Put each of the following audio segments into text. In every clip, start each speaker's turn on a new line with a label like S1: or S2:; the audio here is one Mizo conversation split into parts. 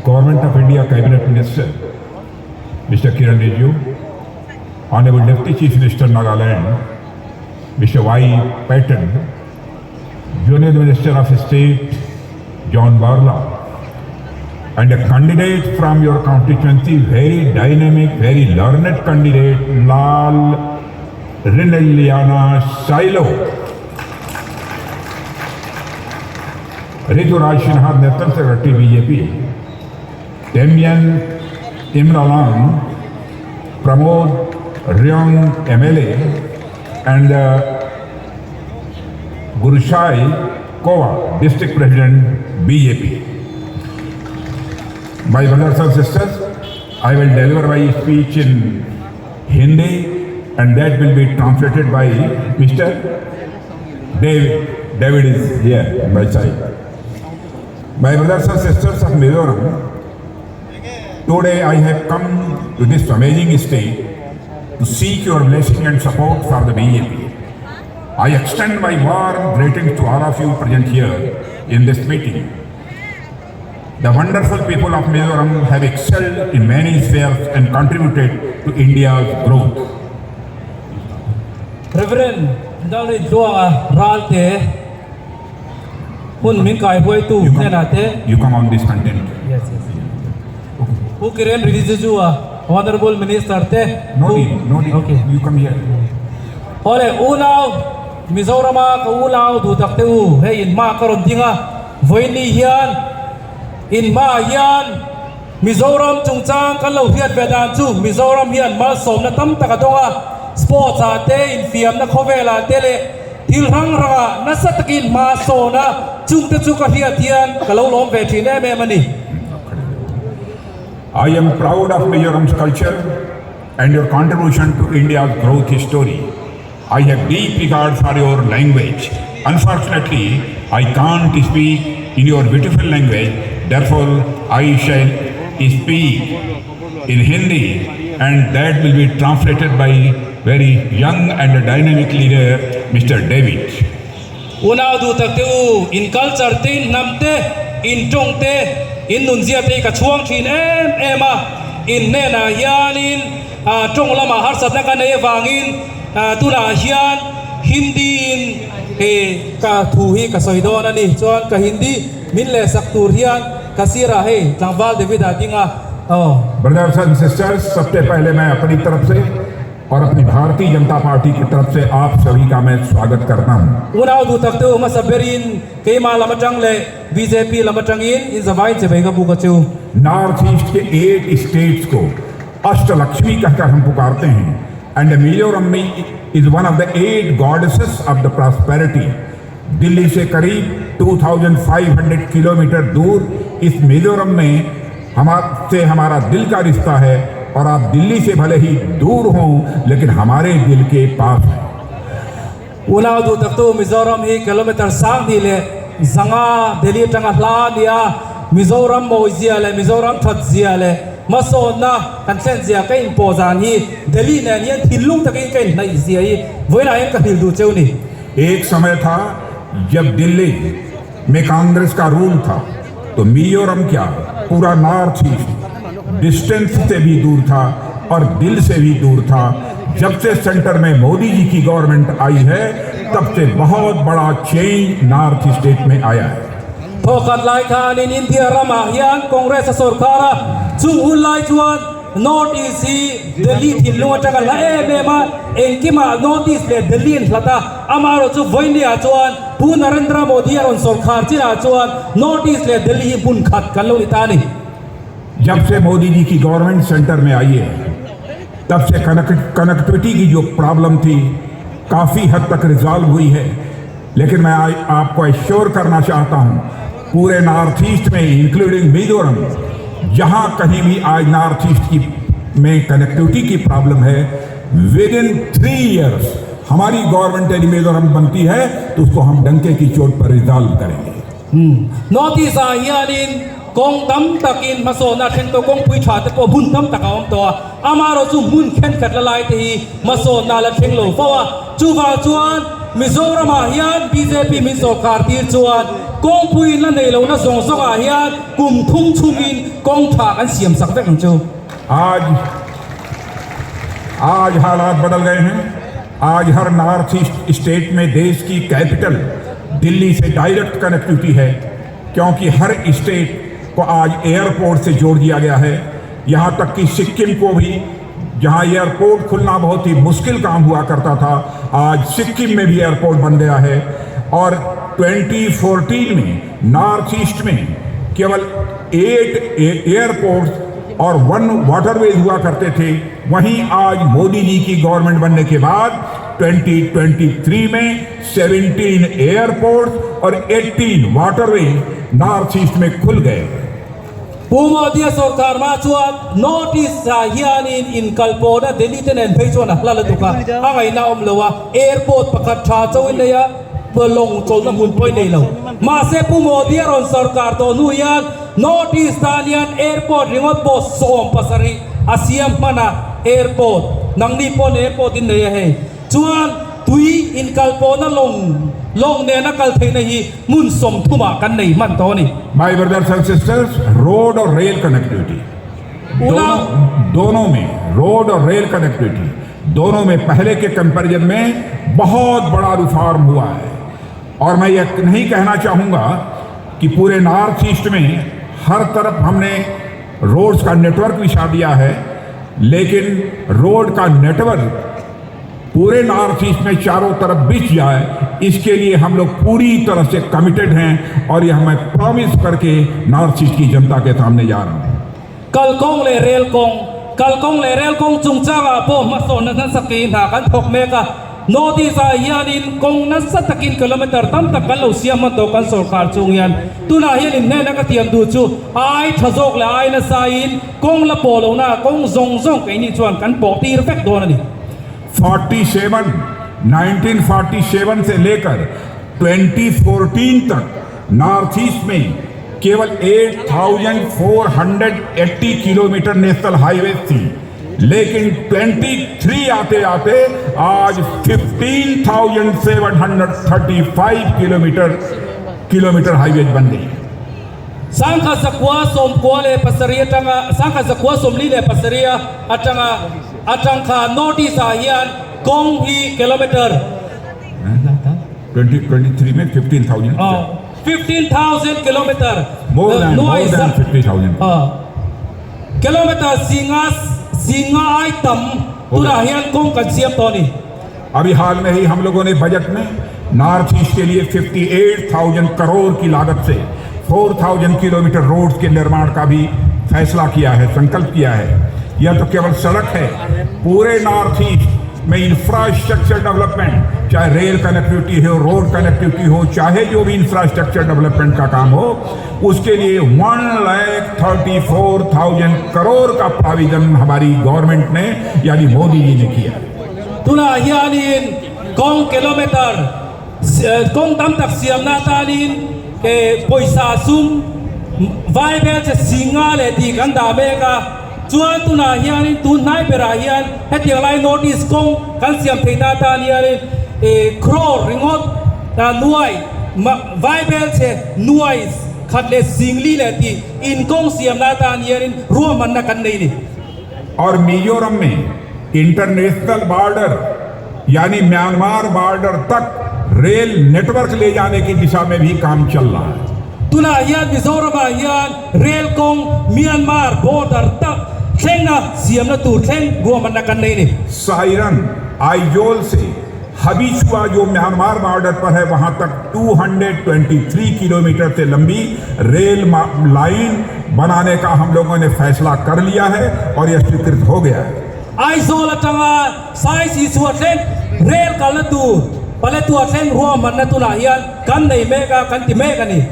S1: Government of India Cabinet Minister, Mr. Kiran Rijiju, Honorable Deputy Chief Minister Nagaland, Mr. Y. Patton, Junior Minister of State, John Barla, and a candidate from your constituency, very dynamic, very learned candidate, Lalrinliana Sailo. Rituraj Sinha, National Secretary, BJP, Temjen Imna Along, Pramod Riong, MLA, and Gurushai Kova, District President, BJP. My brothers and sisters, I will deliver my speech in Hindi and that will be translated by Mr. David. David is here by side. My brothers and sisters of Mizoram, today I have come to this amazing state to seek your blessing and support for the BJP. I extend my warm greetings to all of you present here in this meeting. The wonderful people of Mizoram have excelled in many spheres and contributed to India's growth.
S2: Reverend Lalrintluanga Ralte hun min kai huai tu
S1: You
S2: hnenah te.
S1: You come on this content.
S2: Yes. Pu Kiren Rijiju a Honorable Minister te.
S1: No need, no need.
S2: Okay.
S1: You come here.
S2: Hole unau Mizorama ka unau du tak te u hei in ma ka rawn ding a vawiin hian in ma hian Mizoram chungchang kan lo hriat ve dan chu Mizoram hian malsawmna tam tak a dawng a sports ah te infiamna khawvel ah te leh thil hrang hrang ah nasa takin hma sawn a chungte chu ka hriat hian ka lo lawm ve thin em em a ni.
S1: I am proud of Mizoram's culture and your contribution to India's growth story. I have deep regard for your language. Unfortunately, I can't speak in your beautiful language. Therefore, I shall speak in Hindi and that will be translated by very young and dynamic leader, Mr. David.
S2: Unau du tak te u in culture te in hnam te in tawng te in nunzia te ka chhuang thin em em a in hnenah hianin tawng lamah harsatna ka nei avangin tunah hian Hindi in ka thu hi ka sawi dawn a ni. Chuan ka Hindi min lehsak tur hian ka sirah hei tlangval David a ding a aw.
S1: Brothers and sisters, सबसे पहले मैं अपनी तरफ से और अपनी भारतीय जनता पार्टी की तरफ से आप सभी का मैं स्वागत करता हूं।
S2: Unau du tak te u hmasa berin keimah lam atang leh bjp lam atangin in zavain chibai ka buk a chu.
S1: North east के एट स्टेट्स को अष्टलक्ष्मी कहकर हम पुकारते हैं and Mizoram is one of the eight goddesses of the prosperity. Delhi से करीब 2500 किलोमीटर दूर इस मिजोरम में हमारे से हमारा दिल का रिश्ता है और आप दिल्ली से भले ही दूर हों, लेकिन हमारे दिल के पास हैं।
S2: Unau du tak te u, Mizoram hi kilometer 1500 Delhi atanga hla a nia. Mizoram mawizia leh Mizoram thatzia leh hmasawnna kan thlen zia ka inpawh zan hi Delhi nen hian thinlung takin ka inhnaih zia hi vawiinah hian ka hrilh duh cheu ni.
S1: एक समय था जब दिल्ली में कांग्रेस का rule था तो मिजोरम क्या, पूरा north east distance से भी दूर था और दिल से भी दूर था। जब से सेंटर में मोदी जी की गवर्नमेंट आई है, तब से बहुत बड़ा change north state में आया है।
S2: Thawkhat lai khanin India ramah hian Congress a sorkar a, chung hun lai chuan North East hi Delhi thinlung atanga hla em em a, engkimah North East leh Delhi an hlat a, amaherawhchu vawinia chuan Pu Narendra Modi a rawn sorkar chinah chuan North East leh Delhi hi hmun khat kan lo ni ta a ni.
S1: जब से मोदी जी की government centre में आई है, तब से connectivity की जो प्रॉब्लम थी, काफ़ी हद तक रिजॉल्व हुई है। लेकिन मैं आपको एश्योर करना चाहता हूं, पूरे नॉर्थ ईस्ट में, इंक्लूडिंग मिजोरम, जहां कहीं भी आज नॉर्थ ईस्ट की में कनेक्टिविटी की प्रॉब्लम है, with in 3 years हमारी गवर्नमेंट यदि मिजोरम बनती है तो उसको हम डंके की चोट पर रिजॉल्व करेंगे।
S2: North East ah hianin kawng tam takin hmasawnna thleng tawh, kawngpui tha te pawh hmun tam tak a awm tawh a, amaherawhchu hmun khenkhat la lai te hi hmasawnna la thleng lo fo a, chuvang chuan Mizoramah hian bjp min sawrkar tir chuan kawngpui in la neih lohna zawng zawngah hian kum thum chhungin kawng tha kan siam sak vek ang chu.
S1: Aaj आज हालात बदल गए हैं। आज हर North east state में देश की कैपिटल दिल्ली से डायरेक्ट कनेक्टिविटी है, क्योंकि हर स्टेट को आज एयरपोर्ट से जोड़ दिया गया है। यहाँ तक कि सिक्किम को भी, जहाँ एयरपोर्ट खुलना बहुत ही मुश्किल काम हुआ करता था, आज सिक्किम में भी एयरपोर्ट बन गया है। और 2014 में नॉर्थ ईस्ट में केवल 8 एयरपोर्ट और 1 वाटरवेज हुआ करते थे, वहीं आज मोदी जी की गवर्नमेंट बनने के बाद 2023 में 17 एयरपोर्ट और 18 waterways north east में खुल गए।
S2: Pu Modi-a sawrkar hma chuan North East ah hianin inkalpawhna Delhi te nen phei chuan a hla lutuk a, a ngaihna a awm lo a, airport pakhat tha chauhin nei a, lawng chawlhna hmun pawhin nei lo. Mahse Pu Modi-a rawn sawrkar tawh hnu hian North East tan hian airport ringawt pawh 17 a siam hman a, airport nangni pawn airport in nei a hei. Chuan tui inkalpawhna lawng lawng nena kal theihna hi hmun 30 ah kan nei hman tawh a ni.
S1: My brothers and sisters, road और rail connectivity दोनों दोनों में, road और rail connectivity दोनों में पहले के कंपैरिजन में बहुत बड़ा रिफॉर्म हुआ है। और मैं यह नहीं कहना चाहूँगा कि पूरे नॉर्थ ईस्ट में हर तरफ हमने रोड्स का नेटवर्क बिछा दिया है, लेकिन रोड का नेटवर्क पूरे नॉर्थ ईस्ट में चारों तरफ बिछ जाए, इसके लिए हम लोग पूरी तरह से कमिटेड हैं और यह मैं प्रॉमिस करके नॉर्थ ईस्ट की जनता के सामने जा रहा हूं।
S2: Kalkawng leh rel kawng, Kalkawng leh rel kawng chungchangah pawh hmasawnna nasa kein hna kan thawk mek a. North East ah hianin kawng nasa takin kilometer tam tak kan lo siam hman tawh kan sawrkar chung hian. Tunah hian inhnehna ka tiam duh chu ai tha zawk leh ai nasa in kawng la pawh lohna kawng zawng zawng keini chuan kan pawh tir vek dawn a ni.
S1: 47, 1947 से लेकर 2014 तक north east में केवल 8,480 kilometre national highway थी, लेकिन 23 आते आते आज 15,735 kilometre kilometre highway बन गई।
S2: 1997 atanga 1947 atanga atang kha North East ah hian kawng hi kilometer
S1: 2023 में 15,000.
S2: 15,000 kilometer.
S1: More than 50,000.
S2: Kilometer singa singa ai tam tunah hian kawng kan siam tawh a ni.
S1: अभी हाल में ही हम लोगों ने budget में north east के लिए 58,000 करोड़ की लागत से 4,000 किलोमीटर रोड के निर्माण का भी फैसला किया है, संकल्प किया है। यह तो केवल सड़क है। पूरे नॉर्थ ईस्ट में इंफ्रास्ट्रक्चर डेवलपमेंट, चाहे रेल कनेक्टिविटी हो, रोड कनेक्टिविटी हो, चाहे जो भी इंफ्रास्ट्रक्चर डेवलपमेंट का काम हो, उसके लिए 1,34,000 करोड़ का प्रोविजन हमारी गवर्नमेंट ने, यानी मोदी जी ने किया।
S2: Tunah hianin kawng kilometer kawng tam tak siamna tanin ke pawisa sum vai vel che singa leh tih kan dah mek a. Chuan tunah hianin tun hnai berah hian hetiang lai North East kawng kan siam theihna tan hianin crore ringawt nuai vai vel che nuai khat leh singli leh tih in kawng siamna tan hianin ruahmanna kan nei ni.
S1: और मिजोरम में international border, यानी Myanmar border तक rail network ले जाने की दिशा में भी काम चल रहा है।
S2: Tunah hian Mizoramah hian rail kawng Myanmar border tak thlengna siamna tur thleng ruahmanna kan nei ni.
S1: Siren Aizawl से हबीचुआ, जो म्यांमार बॉर्डर पर है, वहां तक 223 किलोमीटर से लंबी रेल लाइन बनाने का हम लोगों ने फैसला कर लिया है और यह स्वीकृत हो गया है।
S2: Aizawl atanga Saisihchhuah thleng rail kalna tur Paletwa thleng ruahmanna tunah hian kan nei mek a, kan ti mek a ni.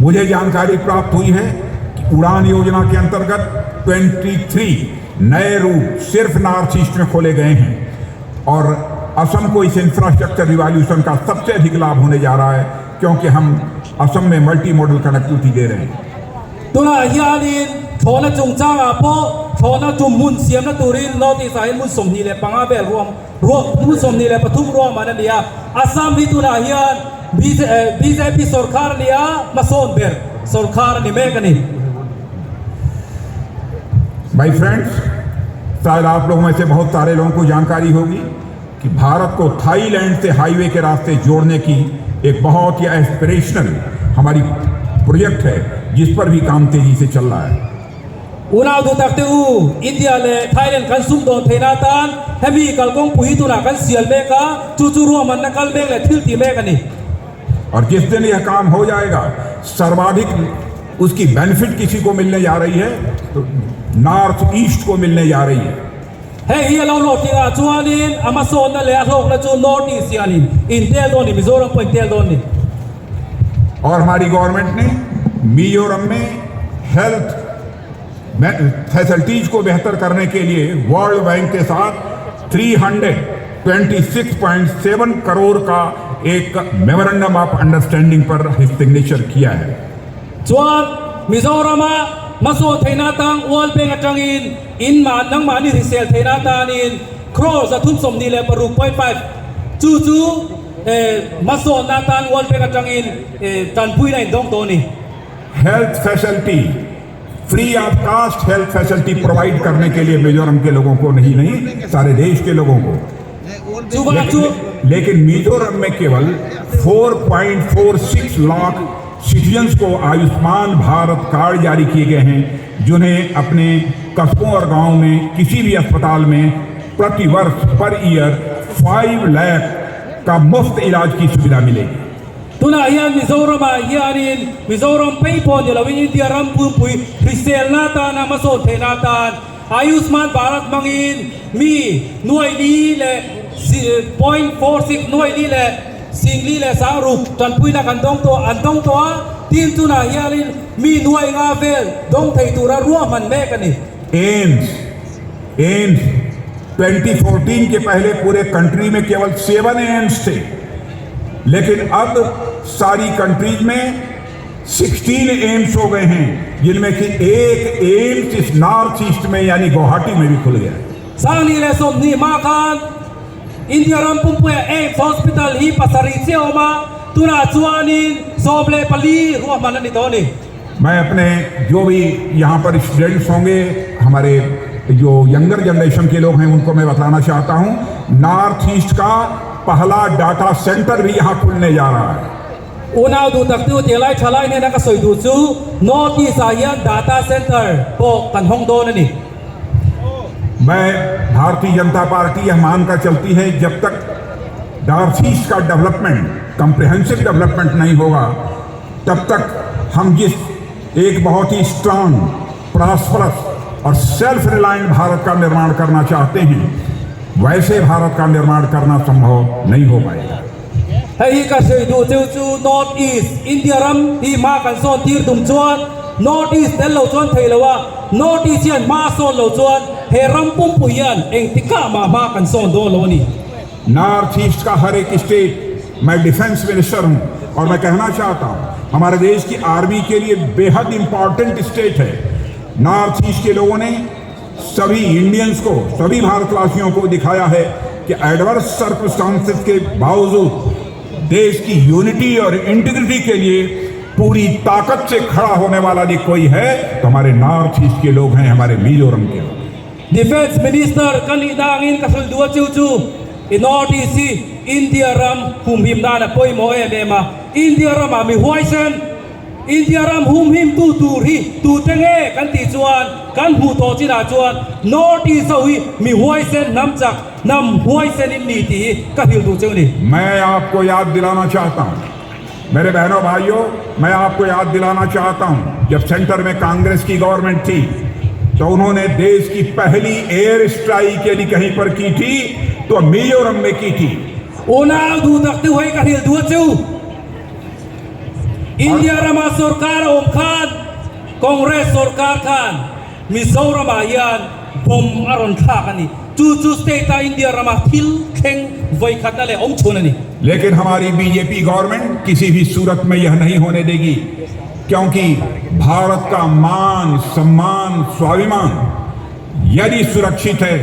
S1: मुझे जानकारी प्राप्त हुई है कि उड़ान योजना के अंतर्गत 23 नए रूट सिर्फ नॉर्थ ईस्ट में खोले गए हैं और असम को इस इंफ्रास्ट्रक्चर रिवॉल्यूशन का सबसे अधिक लाभ होने जा रहा है, क्योंकि हम असम में multi modal connectivity दे रहे हैं।
S2: Tunah hianin thlawhna chungchangah pawh Thlawhna tum hmun siamna turin North East ah hian hmun 25 vel ruam hmun 23 ruahman a ni a. Assam hi tunah hian bjp sorkar a ni a, hmasawn ber sorkar a ni mek a ni.
S1: My friends, शायद आप लोगों में से बहुत सारे लोगों को जानकारी होगी कि भारत को थाईलैंड से हाईवे के रास्ते जोड़ने की एक बहुत ही एस्पिरेशनल हमारी प्रोजेक्ट है, जिस पर भी काम तेजी से चल रहा है।
S2: Unau duh tak te u, India leh Thailand kan sumdawn theihna atan hemi kalkawngpui hi tunah kan sial mek a, chu chu ruahmanna kal mek leh thil tih mek a ni.
S1: और जिस दिन यह काम हो जाएगा, सर्वाधिक उसकी बेनिफिट किसी को मिलने जा रही है तो नॉर्थ ईस्ट को मिलने जा रही है।
S2: Hei hi a lo hlawhtling ah chuanin a hmasawnna leh a hlawkna chu North East hianin in tel dawn ni, Mizoram pawh in tel dawn ni.
S1: और हमारी गवर्नमेंट ने मिजोरम में हेल्थ फैसिलिटीज को बेहतर करने के लिए वर्ल्ड बैंक के साथ 326.7 करोड़ का एक memorandum of understanding पर सिग्नेचर किया है।
S2: Chuan Mizorama hmasawn theihna atang World Bank atangin in mah nangmahni hrisel theihna atanin crore 326.5 chu chu hmasawnna atan World Bank atangin tanpuina in dawng tawh a ni.
S1: Health facility free of cost health facility provide करने के लिए मिजोरम के लोगों को नहीं नहीं सारे देश के लोगों को।
S2: Chuvang chu
S1: लेकिन मिजोरम में केवल 4.46 लाख सिटीजन्स को आयुष्मान भारत कार्ड जारी किए गए हैं, जिन्हें अपने कस्बों और गांवों में किसी भी अस्पताल में प्रतिवर्ष पर ईयर 5 लाख का मुफ्त इलाज की सुविधा मिलेगी।
S2: Tunah hian Mizoramah hianin Mizoram phei pawh ni loin India ram pumpui hriselna atana hmasawn theihna atan Ayushman Bharat hmangin mi nuai li leh .46 nuai li leh singli leh sangruk tanpuina kan dawng tawh an dawng tawh a, tin tunah hianin mi nuai nga vel dawng thei tura ruahman mek a ni.
S1: AIIMS AIIMS 2014 के पहले पूरे country में केवल 7 AIIMS थे, लेकिन अब सारी कंट्रीज में 16 एम्स हो गए हैं, जिनमें कि एक एम्स इस नॉर्थ ईस्ट में यानी गुवाहाटी में भी खुल गया है।
S2: 2020 hma khan India ram pumpuia AIIMS Hospital hi 7 chiah a awm a, tunah chuanin 14 ruahman a ni tawh a ni.
S1: मैं अपने जो भी यहाँ पर स्टूडेंट्स होंगे, हमारे जो यंगर जनरेशन के लोग हैं, उनको मैं बताना चाहता हूँ, नॉर्थ ईस्ट का पहला डाटा सेंटर भी यहाँ खुलने जा रहा है।
S2: Unau duh tak te u, tihlai thalai hnena ka sawi duh chu North East ah hian data center pawh kan hawng dawn a ni.
S1: मैं भारतीय जनता पार्टी यह मानकर चलती है, जब तक नॉर्थ ईस्ट का development comprehensive development नहीं होगा, तब तक हम जिस एक बहुत ही स्ट्रांग, प्रॉस्परस और सेल्फ रिलायंट भारत का निर्माण करना चाहते हैं, वैसे भारत का निर्माण करना संभव नहीं हो पाएगा।
S2: Hei hi ka sawi duh cheu chu North East India ram hi hma kan sawn tir tum chuan North East tel lo chuan thei lo a, North East hian hma sawn lo chuan he ram pumpui hian engtikah mah hma kan sawn dawn lo a ni.
S1: North east का हर एक state, मैं defence minister हूं और मैं कहना चाहता हूं, हमारे देश की आर्मी के लिए बेहद इंपॉर्टेंट स्टेट है। नॉर्थ ईस्ट के लोगों ने सभी इंडियंस को, सभी भारतवासियों को दिखाया है कि एडवर्स सर्कमस्टांसेस के बावजूद देश की यूनिटी और इंटीग्रिटी के लिए पूरी ताकत से खड़ा होने वाला यदि कोई है तो हमारे नॉर्थ ईस्ट के लोग हैं, हमारे मिजोरम के लोग।
S2: Defence Minister ka nihna angin ka hrilh duh a cheu chu i North East hi India ram humhim nan a pawimawh em em a, India ramah mi huaisen, India ram humhim tu tur hi tute nge kan tih chuan kan hmuh tawh chinah chuan North East ho hi mi huaisen hnam chak, hnam huaisen in ni tih hi ka hrilh duh cheu a ni.
S1: मैं आपको याद दिलाना चाहता हूं, मेरे बहनों भाइयों, मैं आपको याद दिलाना चाहता हूं, जब सेंटर में कांग्रेस की गवर्नमेंट थी तो उन्होंने देश की पहली एयर स्ट्राइक यदि कहीं पर की थी तो मिजोरम में की थी।
S2: Unau duh tak te u, hei ka hrilh duh a cheu. India rama sorkar a awm khan Congress sorkar khan Mizoramah hian bomb a rawn thlak a ni. Chu chu state a India rama thil thleng vawikhatna leh awm chhun a ni.
S1: लेकिन हमारी BJP government किसी भी सूरत में यह नहीं होने देगी, क्योंकि भारत का मान सम्मान स्वाभिमान यदि सुरक्षित है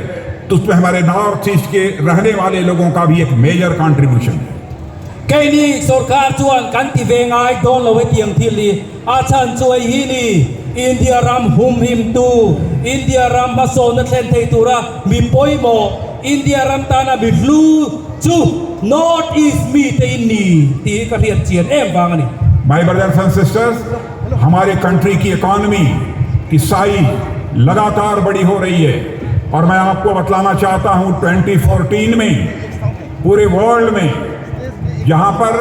S1: तो उसमें हमारे नॉर्थ ईस्ट के रहने वाले लोगों का भी एक मेजर कंट्रीब्यूशन है।
S2: Keini sorkar chuan kan ti ve ngai dawn lo hetiang thil hi, a chhan chu hei hi ni, India ram humhimtu, India ram hmasawnna thlen thei tura mi pawimawh, India ram tana mi hlu chu North East mite in ni tih hi ka hriat chian em vang a ni.
S1: My brothers and sisters, हमारे country की economy की size लगातार बड़ी हो रही है और मैं आपको बतलाना चाहता हूं, 2014 में पूरे वर्ल्ड में जहां पर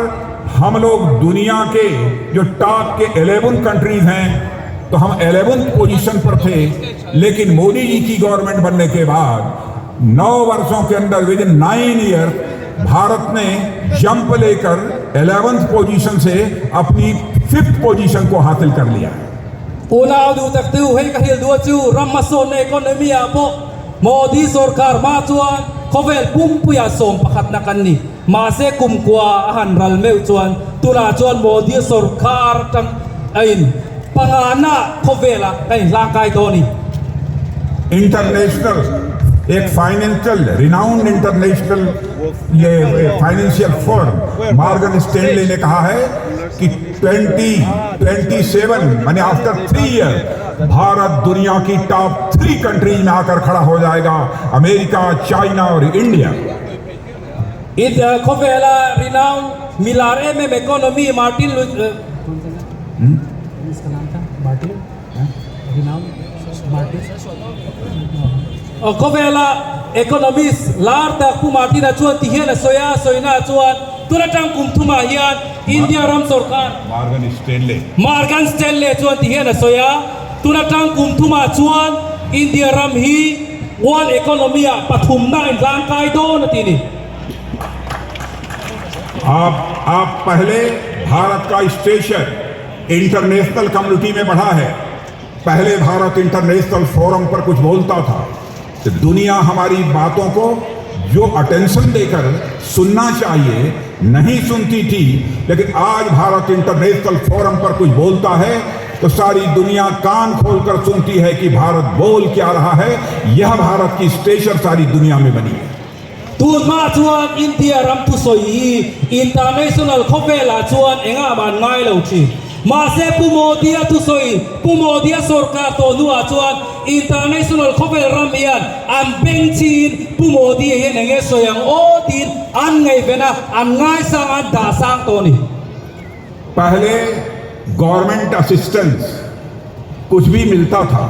S1: हम लोग दुनिया के जो टॉप के 11 कंट्रीज हैं, तो हम 11 पोजीशन पर थे, लेकिन मोदी जी की गवर्नमेंट बनने के बाद 9 वर्षों के अंदर, with in 9 year, Bharat ने जंप लेकर 11th position से अपनी फिफ्थ पोजीशन को हासिल कर लिया है।
S2: Unau duh tak te u, hei ka hrilh duh a chu ram hmasawnna economy ah pawh Modi sorkar hma chuan khawvel pumpuia 11na kan ni. Mahse kumkua a han ral meuh chuan tunah chuan Modi sorkar tang a in pangana khawvelah kan inhlangkai dawn a ni.
S1: International एक financial renowned international ये financial firm Morgan Stanley ने कहा है कि 2027 माने after 3 year Bharat दुनिया की top three countries में आकर खड़ा हो जाएगा, अमेरिका, चाइना और India.
S2: In khawvela renowned milar em em economy Martin Lu Martin renowned Martin khawvela economist lar tak Pu Martin a chuan ti hian a sawi a, sawina chuan tun atang kum thumah hian India ram sorkar
S1: Morgan Stanley.
S2: Morgan Stanley chuan ti hian a sawi a, tun atang kum thumah chuan India ram hi world economy ah pathumna inhlangkai dawn a ti ni.
S1: आप पहले भारत का stature international community में बढ़ा है। पहले Bharat international forum पर कुछ बोलता था तो दुनिया हमारी बातों को जो अटेंशन देकर सुनना चाहिए, नहीं सुनती थी, लेकिन आज भारत इंटरनेशनल फोरम पर कुछ बोलता है तो सारी दुनिया कान खोलकर सुनती है कि भारत बोल क्या रहा है। यह भारत की स्टेचर सारी दुनिया में बनी है।
S2: Tun hma chuan India ram thusawi hi international khawvelah chuan engah man ngai lo thin. Mahse Pu Modi-a thusawi, Pu Modi-a sorkar tawh hnuah chuan international khawvel ram hian an beng chhiin Pu Modi-a hian eng nge sawi ang aw tiin an ngaihven a, an ngaisang a, an dah sang tawh a ni.
S1: पहले government assistance कुछ भी मिलता था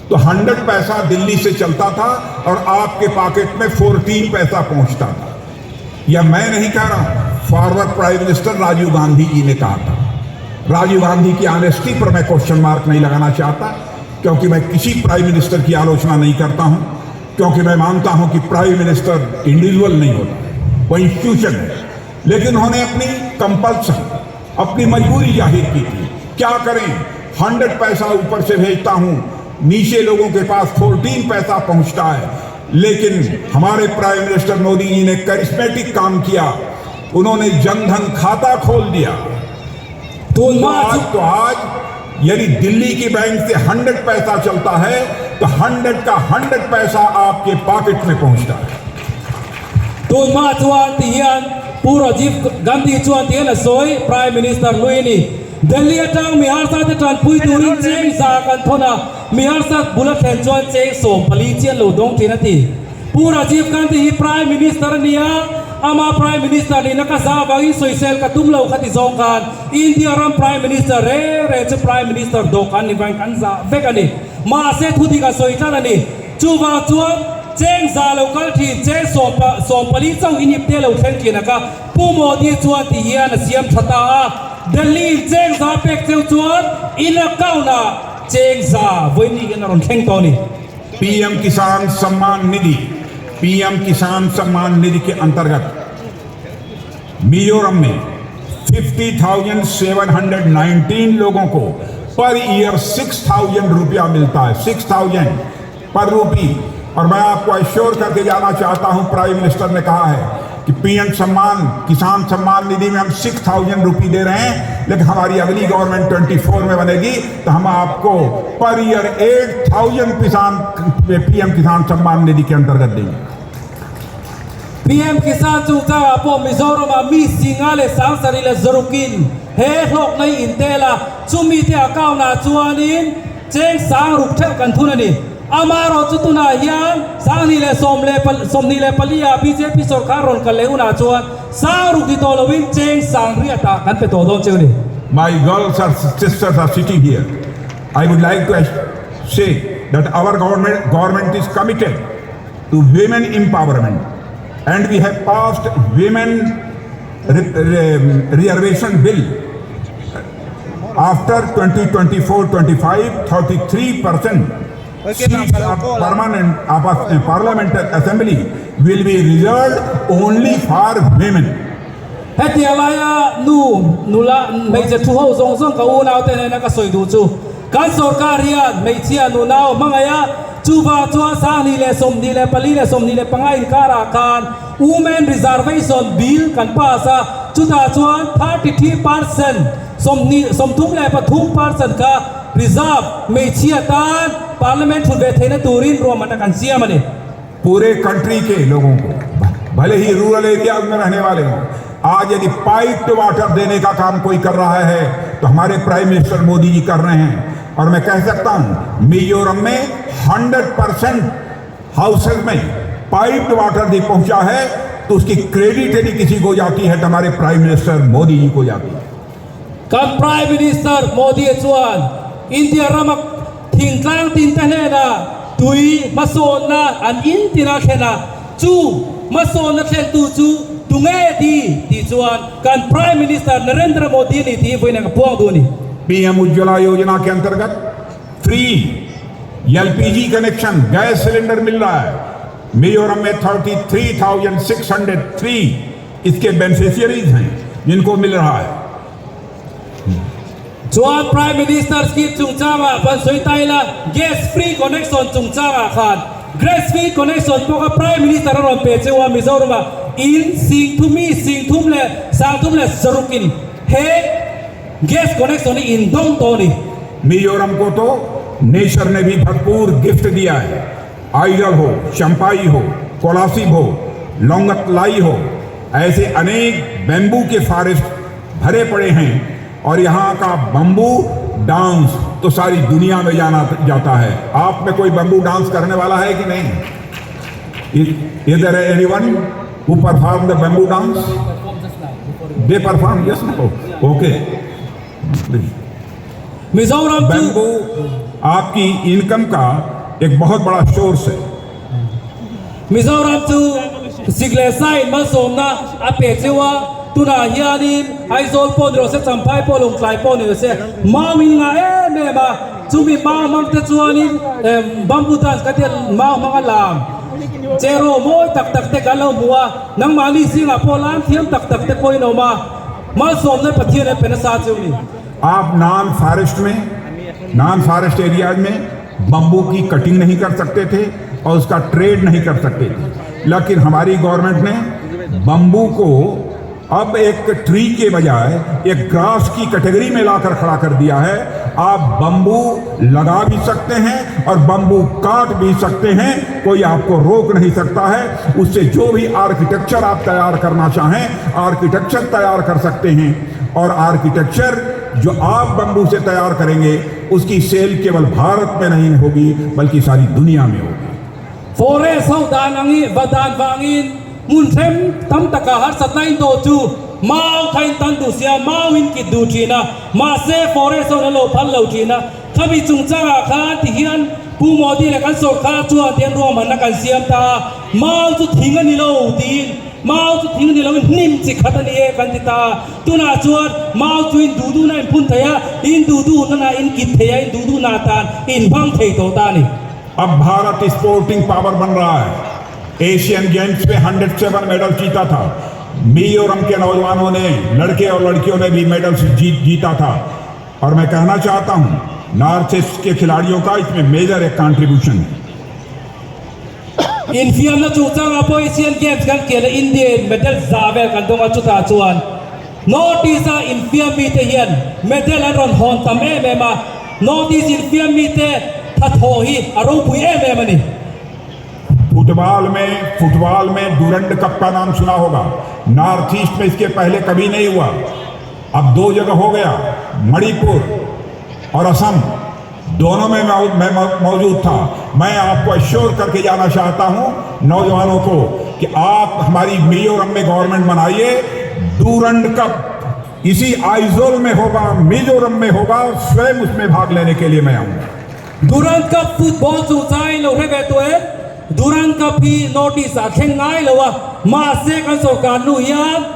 S1: तो 100 पैसा दिल्ली से चलता था और आपके पॉकेट में 14 पैसा पहुंचता था। यह मैं नहीं कह रहा हूं, former prime minister Rajiv Gandhi ji ने कहा था। राजीव गांधी की ऑनेस्टी पर मैं क्वेश्चन मार्क नहीं लगाना चाहता, क्योंकि मैं किसी प्राइम मिनिस्टर की आलोचना नहीं करता हूं, क्योंकि मैं मानता हूं कि prime minister individual नहीं होता, वो इंस्टीट्यूशन है। लेकिन उन्होंने अपनी कंपल्सन, अपनी मजबूरी जाहिर की थी। क्या करें, 100 पैसा ऊपर से भेजता हूं, नीचे लोगों के पास 14 पैसा पहुंचता है। लेकिन हमारे प्राइम मिनिस्टर मोदी जी ने करिश्मेटिक काम किया। उन्होंने जनधन खाता खोल दिया।
S2: Tun
S1: तो
S2: hma
S1: आज
S2: chu
S1: तो आज यदि दिल्ली की बैंक से 100 पैसा चलता है तो 100 का 100 पैसा आपके पॉकेट में पहुंचता है।
S2: Tun hma chuan ti hian Pu Rajiv Gandhi chuan ti hian a sawi, Prime Minister hlui ni. Delhi atang mi harsa te tanpui turin cheng 100 kan thawn a, mi harsa bula thlen chuan cheng 14 chian lo dawng thin a ti. Pu Rajiv Gandhi hi Prime Minister a ni a, ama Prime Minister nihna ka za vangin sawisel ka tum lo kha ti zawng khan India ram Prime Minister re re chu Prime Minister dawhkan ni vangin kan zah vek a ni. Mahse thu dik a sawi tlat a ni. Chuvang chuan cheng 100 lo kal thin cheng 14 chauh in ipte lo thleng thin a ka Pu Modi chuan ti hian a siam tha ta a. Delhi in cheng 100 pek cheu chuan in account ah cheng 100 vawiin ni hian a rawn thleng tawh a ni.
S1: PM किसान सम्मान निधि, PM किसान सम्मान निधि के अंतर्गत मिजोरम में 50,719 लोगों को per year 6,000 रुपया मिलता है, 6,000 पर रुपी। और मैं आपको एश्योर करके जाना चाहता हूं, प्राइम मिनिस्टर ने कहा है कि पीएम सम्मान, किसान सम्मान निधि में हम 6000 रुपी दे रहे हैं, लेकिन हमारी अगली गवर्नमेंट 24 में बनेगी तो हम आपको पर ईयर 8000 किसान पीएम किसान सम्मान निधि के अंतर्गत देंगे।
S2: PM Kisan chungchangah pawh Mizoramah mi 57,600 in he hlawkna hi in tel a, chumi te account ah chuanin cheng 6000 theuh kan thun a ni. Amaherawh chu tunah hian 2024 ah bjp sorkar rawn kal leh hunah chuan 6000 ti tawh loin cheng 8000 ah kan pe tawh dawn cheu a ni.
S1: My girls or sisters are sitting here. I would like to say that our government is committed to women empowerment and we have passed women reservation bill. After 2024-25, 33% seats of permanent of parliament assembly will be reserved only for women.
S2: Hetiang laia nu, nula, hmeichhe thu ho zawng zawng ka unaute hnena ka sawi duh chu, kan sorkar hian hmeichhia nunau hmangaih a, chuvang chuan 2024 leh 25 inkarah khan Women Reservation Bill kan pass a, chutah chuan 33%, 33%, kha reserve hmeichhia tan Parliament thut ve theihna turin ruahmanna kan siam a ni.
S1: पूरे country के लोगों को, भले ही rural area में रहने वाले हों, आज यदि पाइप वाटर देने का काम कोई कर रहा है तो हमारे प्राइम मिनिस्टर मोदी जी कर रहे हैं। और मैं कह सकता हूं, मिजोरम में 100% हाउसेज में पाइप वाटर भी पहुंचा है, तो उसकी क्रेडिट यदि किसी को जाती है तो हमारे प्राइम मिनिस्टर मोदी जी को जाती है।
S2: Kan Prime Minister Modi chuan India rama thingtlang tin te hnenah tui hmasawnna an in tina thlen a, chu hmasawnna thlentu chu tunge ti tih chuan kan Prime Minister Narendra Modi a ni tih hi vawiin ka puang duh a ni.
S1: PM Ujjwala योजना के अंतर्गत free LPG connection, gas cylinder मिल रहा है। मिजोरम में 33,603 इसके बेनिफिशियरीज हैं जिनको मिल रहा है।
S2: Chuan Prime Minister scheme chungchangah kan sawi ta ila, gas free connection chungchangah khan gas free connection pawh kha Prime Minister a rawn pe cheu a, Mizoramah in sing thum mi 3,300 in he gas connection hi in dawng tawh a ni.
S1: Mizoram को तो nature ने भी भरपूर gift दिया है। आइजल हो, चंपाई हो, कोलासिब हो, लौंगतलाई हो, ऐसे अनेक बेम्बू के फॉरेस्ट भरे पड़े हैं और यहाँ का बम्बू डांस तो सारी दुनिया में जाना जाता है। आप में कोई बम्बू डांस करने वाला है कि नहीं? Is there anyone who perform the bamboo dance? They perform? Yes, no? Okay.
S2: Mizoram chu
S1: bamboo आपकी इनकम का एक बहुत बड़ा सोर्स है।
S2: Mizoram chu sik leh sain malsawmna a pe cheu a, tunah hianin Aizawl pawh ni rawh se, Champhai pawh, Lawngtlai pawh ni rawh se, mau in ngah em em a, chumi mau hmang te chuanin bamboo dance ka tia mau hmang a lam cheraw mawi tak tak te kan lo hmu a, nangmahni zingah pawh lam thiam tak tak te pawhin a awm a, malsawmna Pathian a pe nasa cheu a ni.
S1: आप non forest में, non forest areas में bamboo की cutting नहीं कर सकते थे और उसका ट्रेड नहीं कर सकते थे, लेकिन हमारी गवर्नमेंट ने बम्बू को अब एक ट्री के बजाय एक ग्रास की कैटेगरी में लाकर खड़ा कर दिया है। आप बम्बू लगा भी सकते हैं और बम्बू काट भी सकते हैं, कोई आपको रोक नहीं सकता है। उससे जो भी आर्किटेक्चर आप तैयार करना चाहें, आर्किटेक्चर तैयार कर सकते हैं और आर्किटेक्चर जो आप बम्बू से तैयार करेंगे, उसकी सेल केवल भारत में नहीं होगी, बल्कि सारी दुनिया में होगी।
S2: Forest ho dan angi va dan wangin mun them tam taka har satna in do chu mau khain tan du sia mau in ki du thina ma se forest ho na lo phal lo thina khami chungchanga kha ti hian Pu Modi le kan sarkar chuan tian ruahmanna kan siam ta, mau chu thing ani lo tiin, mau chu thing ani lo in hnim chi khat ani e kan ti ta. Tunah chuan mau chu in duh duh na in phun thei a, in duh duh na na in kit thei a, in duh duh na tan in hmang thei tawh ta a ni.
S1: अब Bharat sporting power बन रहा है। Asian games में 107 medal जीता था। मिजोरम के नौजवानों ने, लड़के और लड़कियों ने भी मेडल जीत जीता था और मैं कहना चाहता हूं, नॉर्थ ईस्ट के खिलाड़ियों का इसमें मेजर एक कंट्रीब्यूशन है।
S2: Infiamna chungchangah pawh Asian Games kan khel a, India in medal 100 vel kan dawng a, chutah chuan North East a infiam mite hian medal an rawn hawn tam em em a, North East infiam mite thathawh hi a ropui em em a ni.
S1: Football में football में Durand cup का नाम सुना होगा। North east में इसके पहले कभी नहीं हुआ। अब दो जगह हो गया, मणिपुर और असम, दोनों में मैं मौजूद था। मैं आपको अश्योर करके जाना चाहता हूं नौजवानों को कि आप हमारी मिजोरम में गवर्नमेंट बनाइए, डूरंड कप इसी आइजोल में होगा, मिजोरम में होगा, स्वयं उसमें भाग लेने के लिए मैं आऊंगा।
S2: Durand Cup football chungchang in lo hre ve tawh em? Durand Cup hi North East ah thleng ngai lo a, mahse kan sorkar hnu hian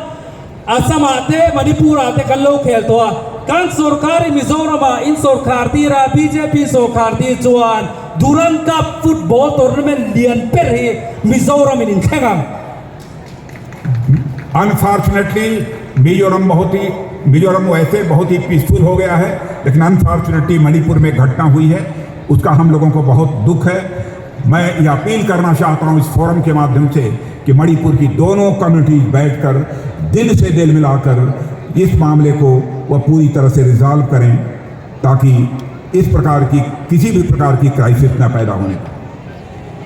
S2: Assam ah te Manipur ah te kan lo khel tawh a, kan sorkar in Mizoram ah in sorkar tir a, bjp in sorkar tir chuan Durand Cup football tournament lian ber hi Mizoram in in thleng ang.
S1: Unfortunately Mizoram बहुत ही मिजोरम वैसे बहुत ही peaceful हो गया है, लेकिन unfortunately Manipur में घटना हुई है, उसका हम लोगों को बहुत दुख है। मैं ये अपील करना चाहता हूँ इस फोरम के माध्यम से कि मणिपुर की दोनों कम्युनिटीज बैठकर दिल से दिल मिलाकर इस मामले को वह पूरी तरह से रिजॉल्व करें, ताकि इस प्रकार की किसी भी प्रकार की क्राइसिस न पैदा होने पाए।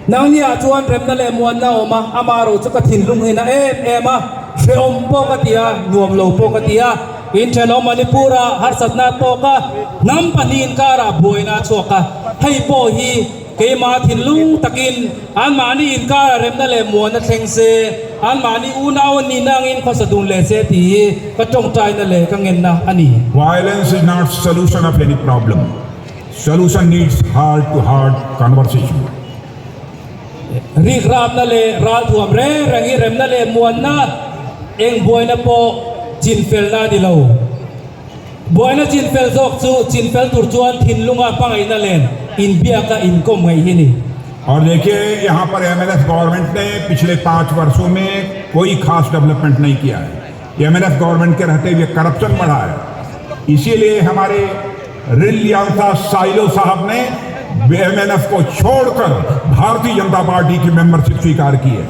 S2: Nangni ah chuan remna leh muanna a awm a, ama ro chu ka thinlung hi na em em a, hrehawm pawh ka ti a, nuam lo pawh ka ti a. Inthenawm Manipur ah harsatna a tawk a, hnam pahnih inkarah buaina a chhuak a, hei pawh hi keimah thinlung takin anmahni inkarah remna leh muanna thleng se, anmahni unau an nihna angin khawsa dun leh se tih hi ka tawngtaina leh ka ngenna a ni.
S1: Violence is not solution of any problem. Solution needs heart to heart conversation.
S2: Rikrapna leh ralthuam reng reng hi remna leh muanna eng buaina pawh chinfelna a ni lo. Buaina chinfel zawk chu chinfel tur chuan thinlunga hmangaihna len inbiaka inkawm ngaih hi ni.
S1: और देखिए, यहां पर MNF government ने पिछले 5 वर्षों में कोई खास डेवलपमेंट नहीं किया है। एमएनएफ गवर्नमेंट के रहते हुए करप्शन बढ़ा है। इसीलिए हमारे रिलियांसा साइलो साहब ने एमएनएफ को छोड़कर भारतीय जनता पार्टी की मेंबरशिप स्वीकार की है।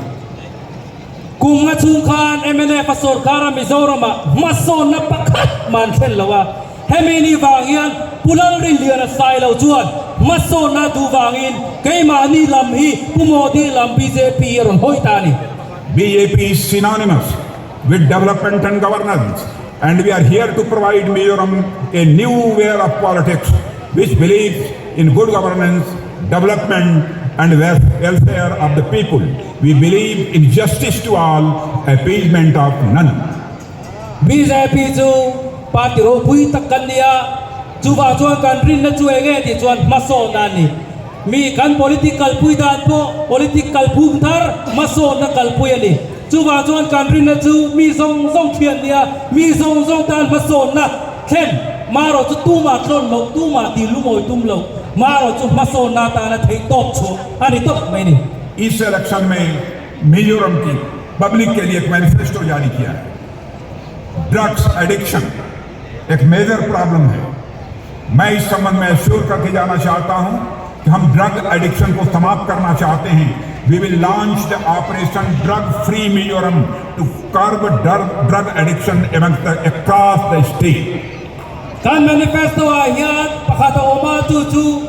S2: Kum nga chhung khan mnf a sorkar a Mizoram ah hmasawnna pakhat mah an thlen lo a, hemi ni vang hian Pu Lalrinliana Sailo chuan hmasawnna duh vangin keimahni lam hi Pu Modi lam bjp a rawn hawi ta a ni.
S1: BJP is synonymous with development and governance and we are here to provide Mizoram a new way of politics which believes in good governance, development and welfare of the people. We believe in justice to all, appeasement of none.
S2: Bjp chu party ropui tak kan ni a, chuvang chuan kan rinna chu eng nge tih chuan hmasawnna a ni. Mi kan politic kalpui dan pawh politic kalphung thar hmasawnna kalpui a ni. Chuvang chuan kan rinna chu mi zawng zawng thian nia, mi zawng zawng tan hmasawnna thlen marawh chu tumah tlawn loh, tumah tih lumawi tum loh marawh chu hmasawnna atana theih tawp chhuah a ni tawp mai ni.
S1: इस election में मिजोरम की public के लिए एक manifesto जारी किया है। Drugs addiction एक मेजर प्रॉब्लम है। मैं इस संबंध में एश्योर करके जाना चाहता हूं कि हम ड्रग एडिक्शन को समाप्त करना चाहते हैं। We will launch the Operation Drug Free Mizoram to curb drug addiction across the state.
S2: Kan manifesto ah hian pakhat a awm a, chu chu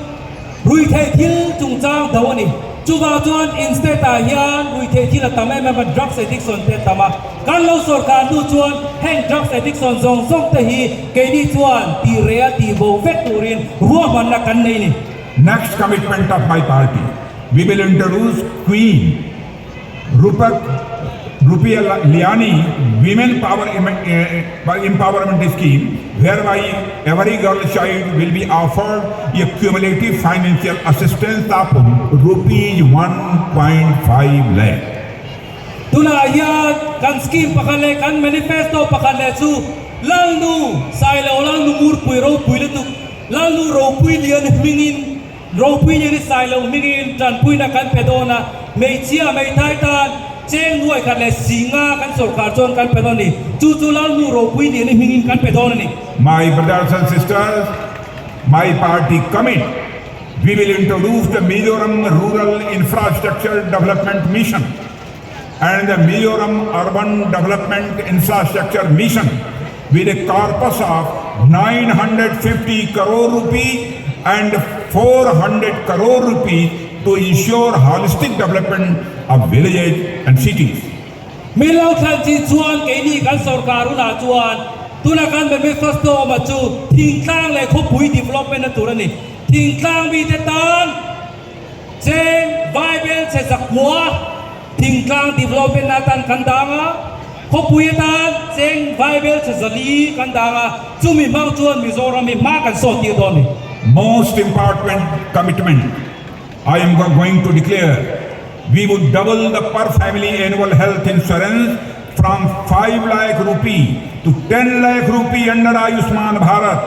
S2: ruihtheih thil chungchang do a ni. Chuvang chuan in state ah hian ruihtheih thil a tam em em a, drugs addiction te a tam a. Kan lo sorkar hnu chuan heng drugs addiction zawng zawng te hi keini chuan tih reh a tih bo vek turin ruahmanna kan nei ni.
S1: Next commitment of my party, we will introduce Queen Rupak Rupia Liani Women Power Empowerment Scheme, whereby every girl child will be offered a cumulative financial assistance of rupees 1.5 lakh.
S2: Tunah hian kan scheme pakhat leh kan manifesto pakhat leh chu Lalnu Sailo Lalnu Murpui ropui lutuk Lalnu ropui lian hmingin Ropui lian i Sailo hmingin tanpuina kan pe dawn a, hmeichhia hmeithai tan cheng nuai khat leh singa kan sorkar chuan kan pe dawn a ni. Chu chu Lalnu ropui lian i hmingin kan pe dawn a ni.
S1: My brothers and sisters, my party commit We will introduce the Mizoram Rural Infrastructure Development Mission and the Mizoram Urban Development Infrastructure Mission with a corpus of 950 crore rupee and 400 crore rupee to ensure holistic development of villages and cities.
S2: Min lo thlan chin chuan keini kan sorkar hunah chuan tuna kan manifesto awma chu thingtlang leh khawpui development na tur a ni. Thingtlang mite tan cheng vaibelchhe zakua thingtlang development na atan kan dang a, khawpui atan cheng vaibelchhe zali kan dang a, chumi hmang chuan Mizoram hi hma kan sawt tir dawn a ni.
S1: Most important commitment I am going to declare, we would double the per family annual health insurance from 5 lakh rupee to 10 lakh rupee under Ayushman Bharat.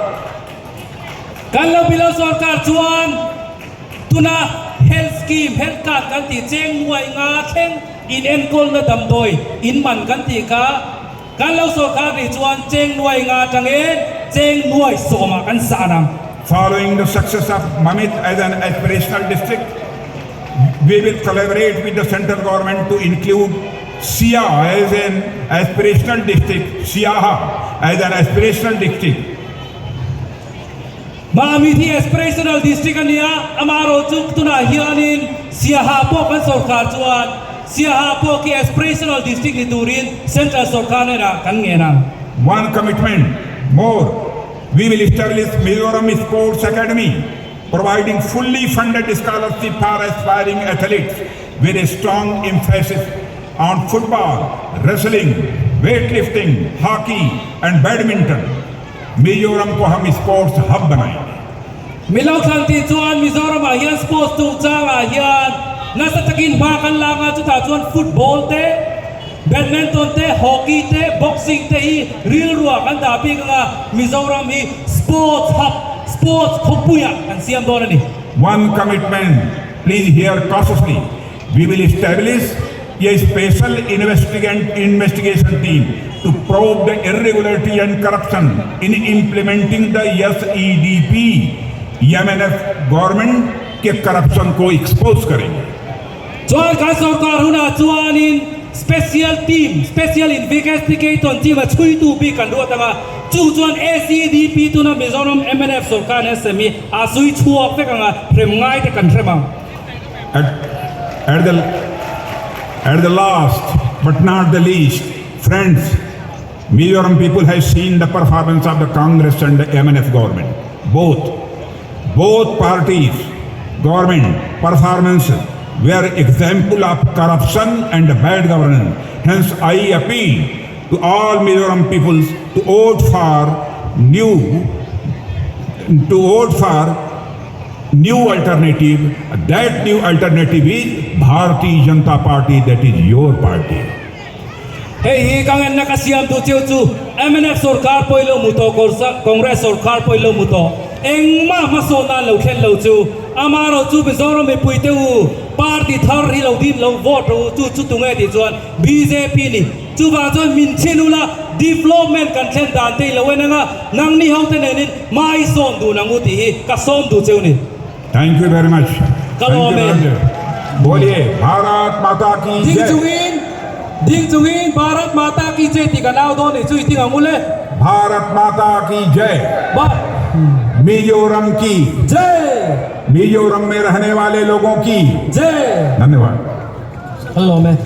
S2: Kan lo bilo sorkar chuan tuna health scheme, health card kan tih cheng nuai nga thleng in enkawlna damdawi in man kan tih kha kan lo sorkar nih chuan cheng nuai nga atangin cheng nuai sawmah kan san ang.
S1: Following the success of Mamit as an aspirational district, we will collaborate with the central government to include Siaha as an aspirational district, Siaha as an aspirational district.
S2: Mamit hi aspirational district a nia, amaherawhchu tunah hianin Siaha pawh kan sorkar chuan Siaha pawh khi aspirational district ni turin central sorkar hnenah kan ngen ang.
S1: One commitment more, we will establish Mizoram Sports Academy, providing fully funded scholarship for aspiring athletes with a strong emphasis on football, wrestling, weightlifting, hockey and badminton. Mizoram को हम sports hub बनाएंगे।
S2: Min lo thlan tih chuan Mizoramah hian sports chungchangah hian nasa takin hma kan lak a, chutah chuan football te, badminton te, hockey te, boxing te hi rilruah kan dah bik anga Mizoram hi sports hub, sports khawpuiah kan siam dawn a ni.
S1: One commitment, please hear cautiously, we will establish a special investigation team to probe the irregularity and corruption in implementing the SEDP. MNF government के corruption को expose करेंगे।
S2: Chuan kan sorkar hunah chuanin special team, special investigator team a chhuitu bik kan ruat anga, chu chuan SEDP tuna Mizoram MNF sorkar hian semi a zui chhuak vek anga hrem ngai te kan hrem ang.
S1: At the last but not the least, friends, Mizoram people have seen the performance of the Congress and the MNF government. Both parties, government performance were example of corruption and bad governance. Hence, I appeal to all Mizoram peoples to vote for new, to vote for new alternative. That new alternative is Bharatiya Janata Party, that is your party.
S2: Hei hi ka ngenna ka siam duh cheu chu mnf sorkar pawh ilo hmu tawh, Congress sorkar pawh ilo hmu tawh, engmah hmasawn nan lo thlen lo chu amaherawh chu Mizoram mipui te u party thar hi lo din lo vote rawh u chu chu tunge tih chuan bjp ni. Chuvang chuan min chhin ula development kan thlen dan te ilo en anga nangni ho te nenin hmai sawn dun ang u tih hi ka sawm duh cheu ni.
S1: Thank you very much.
S2: Ka lawm e.
S1: Boliye Bharat Mata ki
S2: Ding
S1: jai.
S2: chungin ding chungin Bharat Mata ki jai tih kan au dawn nih chu i ting ang u le.
S1: Bharat Mata ki jai.
S2: Ba.
S1: Mizoram ki
S2: Jai.
S1: Mizoram में रहने वाले लोगों की
S2: Jai.
S1: धन्यवाद।
S2: Ka lawm e.